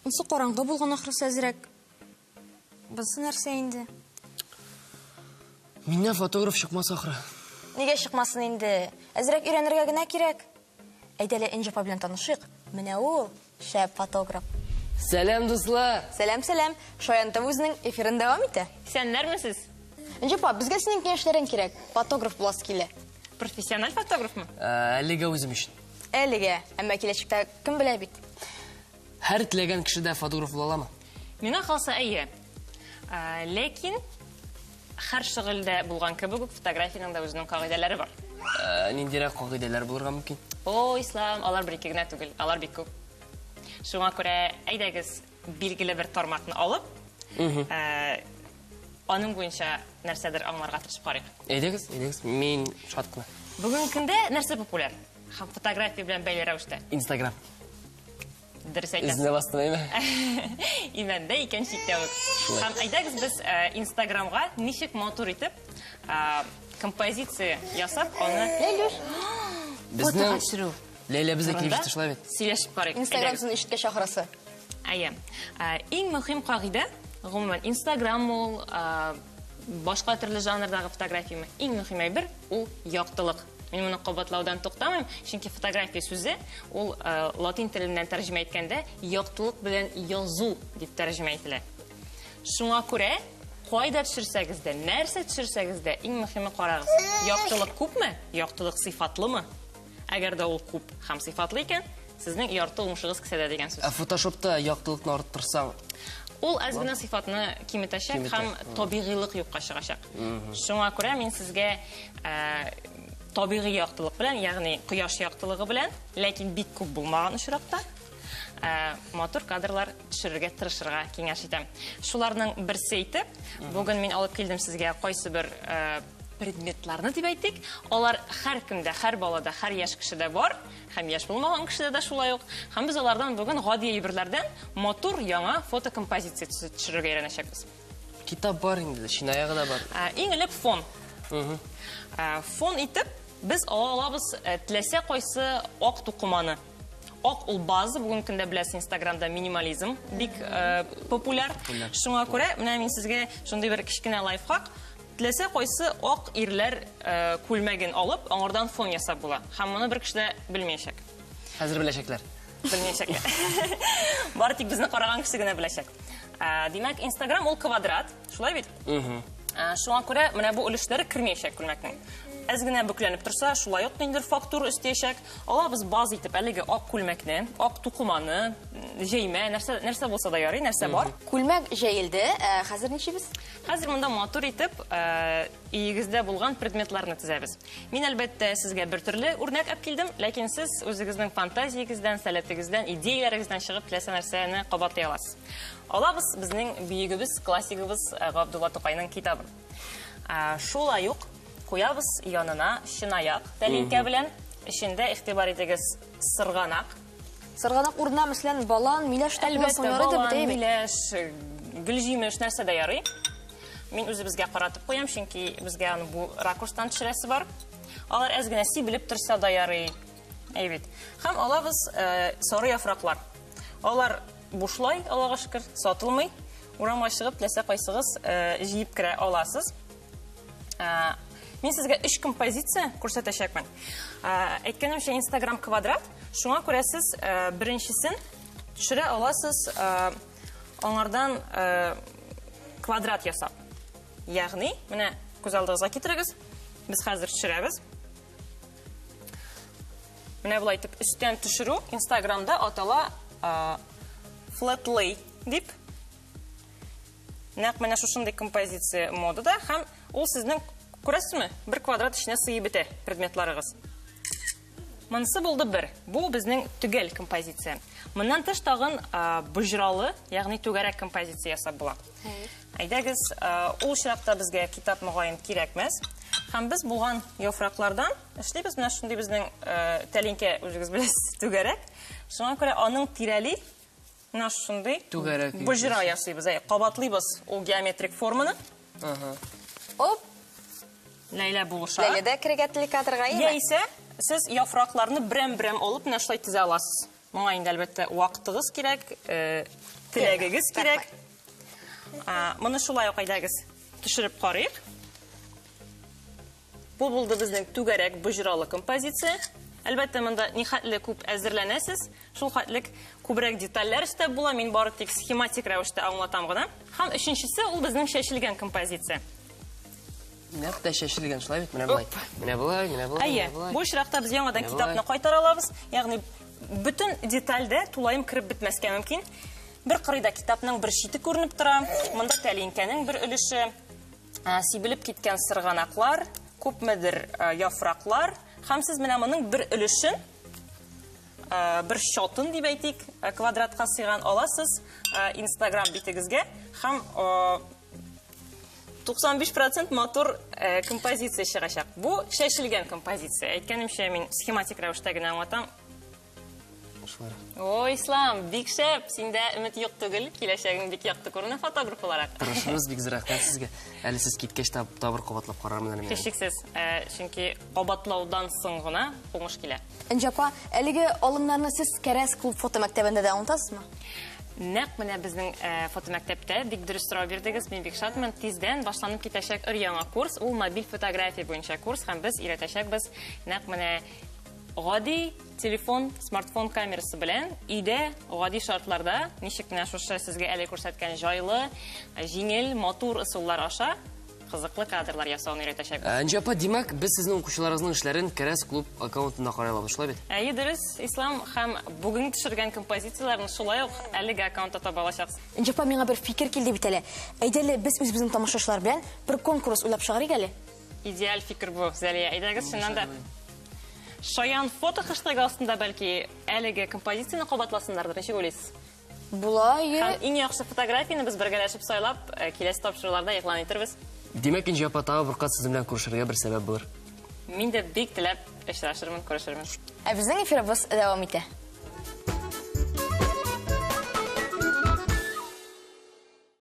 Монсы караңгы булган ахрысы әзрәк. Бусы нәрсә инде? Миннән фотограф чыкмас ахры. Нигә чыкмасын инде? Әзрәк өйрәнергә генә кирәк. Әйдә әле Энҗе апа белән танышыйк. Менә ул, шәп фотограф. Сәлам, дуслар! Сәлам, сәлам. Шаян ТВ үзенең эфирын дәвам итә. Исәннәрмесез? Энҗе апа, безгә синең киңәшләрең кирәк. Фотограф буласы килә. Профессиональ фотографмы? Әлегә үзем өчен. Әлегә, әмма киләчәктә кем белә бит. Һәр теләгән кеше дә фотограф була аламы? Миңа калса, әйе. Ләкин һәр шөгыльдә булган кебек үк фотографиянең дә үзенең кагыйдәләре бар. Ниндирәк кагыйдәләр булырга мөмкин? О, Ислам, алар бер-ике генә түгел, алар бик күп. Шуңа күрә, әйдәгез, билгеле бер тармакны алып, аның буенча нәрсәдер аңларга тырышып карыйк. Әйдәгез, әйдәгез, мин шат кына. Бүгенге көндә нәрсә популяр? Һәм фотография белән бәйле рәвештә. Инстаграм. Дөрес әйтәсез. Эзенә бастым, әйме? Имәндә икән чикләвек. Шулай. Һәм әйдәгез без Инстаграмга ничек матур итеп композиция ясап, аны Ләйлүш. Безнең фотога төшерү. Ләйлә безгә килеп турында җитте, шулай бит? Сөйләшеп карыйк. Инстаграм Әйдәгез. сине ишеткә чакырасы. Әйе. Иң мөһим кагыйдә, гомумән, Инстаграм ул, башка төрле жанрдагы фотографияме, иң мөһим әйбер ул яктылык. Мин моны кабатлаудан туктамыйм, чөнки фотография сүзе ул латин теленнән тәрҗемә иткәндә яктылык белән язу дип тәрҗемә ителә. Шуңа күрә кайда төшерсәгез дә, нәрсә төшерсәгез дә, иң мөһиме карагыз. Яктылык күпме? Яктылык сыйфатлымы? Әгәр дә ул күп һәм сыйфатлы икән, сезнең ярты уңышыгыз кесәдә дигән сүз. Ә фотошопта яктылыкны арттырсаң, ул әз генә сыйфатны киметәчәк Киметә. һәм табигыйлык юкка чыгачак. Шуңа күрә мин сезгә табигый яктылык белән, ягъни кояш яктылыгы белән, ләкин бик күп булмаган очракта, матур кадрлар төшерергә тырышырга киңәш итәм. Шуларның берсе итеп, бүген мин алып килдем сезгә кайсы бер предметларны дип әйтик. Алар һәр кемдә, һәр балада, һәр яшь кешедә бар, һәм яшь булмаган кешедә дә шулай ук. Һәм без алардан бүген гади әйберләрдән матур яңа фотокомпозиция төшерергә өйрәнәчәкбез. Китап бар инде, чинаягы да бар. Иң элек фон. Фон итеп без ала алабыз теләсә кайсы ак тукыманы. Ак ул база, бүгенге көндә беләсез, Инстаграмда минимализм бик популяр. Популяр. Шуңа күрә менә мин сезгә шундый бер кечкенә лайфхак. Теләсә кайсы ак ирләр күлмәген алып, аңардан фон ясап була. Һәм моны бер кеше дә белмәячәк. Хәзер беләчәкләр. Белмәячәкләр. Бары тик безне караган кеше генә беләчәк. Димәк, Инстаграм ул квадрат, шулай бит? Шуңа күрә менә бу өлешләре кермәячәк күлмәкнең. Әз генә бөкләнеп торса, шулай ук ниндидер фактура өстәячәк. Алабыз баз итеп әлеге ак күлмәкне, ак тукыманы, җәймә, нәрсә булса да ярый, нәрсә бар. Күлмәк җәелде, хәзер ничебез? Хәзер монда матур итеп өегездә булган предметларны тезәбез. Мин әлбәттә сезгә бер төрле үрнәк алып килдем, ләкин сез үзегезнең фантазиягездән, сәләтегездән, идеяләрегездән чыгып теләсә нәрсәне кабатлый аласыз. Алабыз безнең бөегебез, классигыбыз Габдулла Тукайның китабын. Шулай ук куябыз янына чынаяк тәлинкә белән. Эчендә игътибар итегез, сырганак. Сырганак урынына, мәсәлән, балан, миләш тә Әлбәттә, куясың, ярый да балан, бит, әйме? миләш, гөлҗимеш, нәрсә дә ярый. Мин үзебезгә каратып куям, чөнки безгә аны бу ракурстан төшерәсе бар. Алар әз генә сибелеп торса да ярый. Әй бит. Һәм алабыз сары яфраклар. Алар бушлай, Аллага шөкер, сатылмый. Урамга чыгып, теләсә кайсыгыз җыеп керә аласыз. Мин сезгә өч композиция күрсәтәчәкмен. Әйткәнемчә, Инстаграм квадрат. Шуңа күрә сез беренчесен төшерә аласыз аңардан квадрат ясап. Ягъни, менә күз алдыгызга китерегез. Без хәзер төшерәбез. Менә болай итеп өстән төшерү Инстаграмда атала flat lay дип. Нәкъ менә шушындый композиция модада һәм ул сезнең, күрәсезме, бер квадрат эченә сыеп бетә предметларыгыз. Монысы булды бер. Бу безнең төгәл композиция. Моннан тыш тагын боҗралы, ягъни түгәрәк композиция ясап була. Әйдәгез, ул чиракта безгә китап мөгаен кирәкмәс. Һәм без булган яфраклардан эшлибез. Менә шундый безнең тәлинкә, үзегез беләсез, түгәрәк. Шуңа күрә аның тирәли менә шундый Түгәрәк боҗра ясыйбыз. ясыйбыз. Әй, кабатлыйбыз ул геометрик форманы. Оп. Ләйлә булыша. Ләйлә дә керергә тели кадрга, әйеме? Яисә сез яфракларны берәм-берәм алып менә шулай тезә аласыз. Моңа инде әлбәттә вакытыгыз кирәк, Теләгегез кирәк. Моны шулай ук әйдәгез төшереп карыйк. Бу булды безнең түгәрәк боҗралы композиция. Әлбәттә, монда нихәтле күп әзерләнәсез, шул хәтлек күбрәк детальләр өстәп була. Мин бары тик схематик рәвештә аңлатам гына. Һәм өченчесе ул безнең чәчелгән композиция. Нәкъ тә чәчелгән, шулай бит? Менә болай. Менә болай, менә болай. Әйе, бу очракта без яңадан китапны кайтара алабыз. Ягъни бөтен детальдә тулаем кереп бетмәскә мөмкин. Бер кырыйда китапның бер чите күренеп тора. Монда тәлинкәнең бер өлеше, сибелеп киткән сырганаклар, күпмедер яфраклар. Һәм сез менә моның бер өлешен, бер чатын дип әйтик, квадратка сыйган аласыз Instagram битегезгә һәм 95% матур композиция чыгачак. Бу чәчелгән композиция. Әйткәнемчә, мин схематик рәвештә генә аңлатам. О, Ислам, бик шәп, синдә өмет юк түгел, киләчәгең бик якты күренә фотограф буларак. Тырышырбыз, бик зур рәхмәт сезгә. Әле сез киткәч тагы бер кабатлап карармын әле мин. Һичшиксез, чөнки кабатлаудан соң гына уңыш килә. Энҗе апа, әлеге алымнарны сез Кәрәз клуб фотомәктәбендә дә аңлатасызмы? Нәкъ менә безнең фотомәктәптә бик дөрес сорау бирдегез, мин бик шатмын. Тиздән башланып китәчәк өр-яңа курс, ул мобиль фотография буенча курс, һәм без өйрәтәчәкбез нәкъ менә гади телефон, смартфон камерасы белән өйдә гади шартларда ничек менә шушы сезгә әле күрсәткән җайлы, җиңел, матур ысуллар аша кызыклы кадрлар ясауны өйрәтәчәкбез. Энҗе апа, димәк, без сезнең укучыларыгызның эшләрен Кәрәз клуб аккаунтында карый алабыз, шулай бит? Әйе, дөрес, Ислам, һәм бүген төшергән композицияләрне шулай ук әлеге аккаунтта таба алачаксыз. Энҗе апа, миңа бер фикер килде бит әле. Әйдә әле, без үзебезнең тамашачылар белән бер конкурс уйлап чыгарыйк әле. Идеаль фикер бу, Зәлия. Әйдәгез, чыннан да Шаян фото хэштегы астында бәлки әлеге композицияне кабатласыннардыр, ничек уйлыйсыз? Була, е. Һәм иң яхшы фотографияне без бергәләшеп сайлап, киләсе тапшыруларда игълан итербез. Димәк, Энҗе апа, тагы бер кат сезнең белән күрешергә бер сәбәп булыр. Мин дә бик теләп очрашырмын, күрешермен. Ә безнең эфирыбыз дәвам итә.